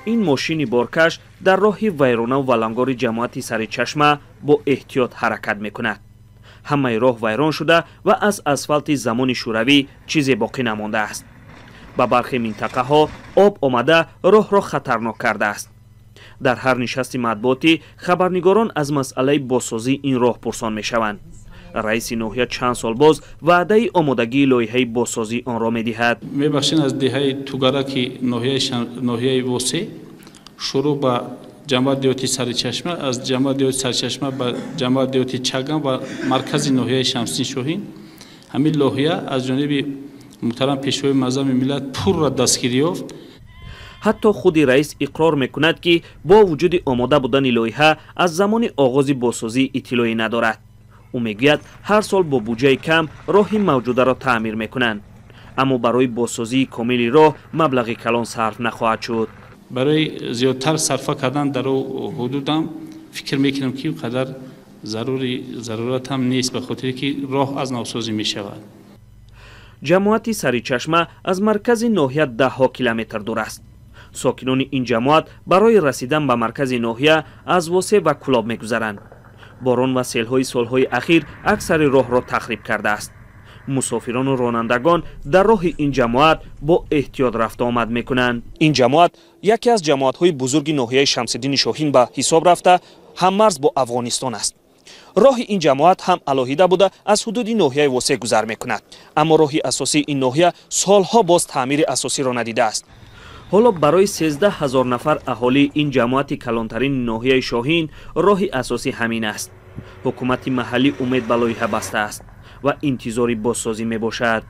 Ин мошини боркаш дар роҳи вайронаву валангори ҷамоати Саричашма бо эҳтиёт ҳаракат мекунад. Ҳамаи роҳ вайрон шуда ва аз асфалти замони шӯравӣ чизе боқӣ намондааст. Ба бархе минтақаҳо об омада роҳро хатарнок кардааст. Дар ҳар нишасти матбуотӣ хабарнигорон аз масъалаи бозсозии ин роҳ пурсон мешаванд. Раиси ноҳия чанд сол боз ваъдаи омодагии лоиҳаи бозсозии онро медиҳад. Мебахшед, аз деҳаи Тугараки ноҳияи Восе шурӯъ ба ҷамоат деҳоти Саричашма, аз ҷамоат деҳоти Саричашма ба ҷамоат деҳоти Чаган ва маркази ноҳияи Шамсиддин Шоҳин. Ҳамин лоиҳа аз ҷониби муҳтарам Пешвои муаззами миллат пурра дастгирӣ ёфт. Ҳатто худи раис иқрор мекунад, ки бо вуҷуди омода будани лоиҳа аз замони оғози бозсозӣ иттилоъе надорад. Ӯ мегӯяд, ҳар сол бо буҷаи кам роҳи мавҷударо таъмир мекунанд, аммо барои бозсозии комили роҳ маблағи калон сарф нахоҳад шуд. Барои зиёдтар сарфа кардан дар ҳудудам фикр мекунам, ки қадар зарурат ҳам нест, ба хотире ки роҳ аз навсозӣ мешавад. Ҷамоати Саричашма аз маркази ноҳия даҳҳо километр дур аст. Сокинони ин ҷамоат барои расидан ба маркази ноҳия аз Восе ва Кулоб мегузаранд. Борон ва селҳои солҳои ахир аксари роҳро тахриб кардааст. Мусофирону ронандагон дар роҳи ин ҷамоат бо эҳтиёт рафтуомад мекунанд. Ин ҷамоат яке аз ҷамоатҳои бузурги ноҳияи Шамсиддини Шоҳин ба ҳисоб рафта, ҳаммарз бо Афғонистон аст. Роҳи ин ҷамоат ҳам алоҳида буда, аз ҳудуди ноҳияи Восе гузар мекунад, аммо роҳи асосии ин ноҳия солҳо боз таъмири асосиро надидааст. Ҳоло барои 13 000 нафар аҳолии ин ҷамоати калонтарини ноҳияи Шоҳин роҳи асосӣ ҳамин аст. Ҳукумати маҳаллӣ умед ба лоиҳа бастааст ва интизори бозсозӣ мебошад.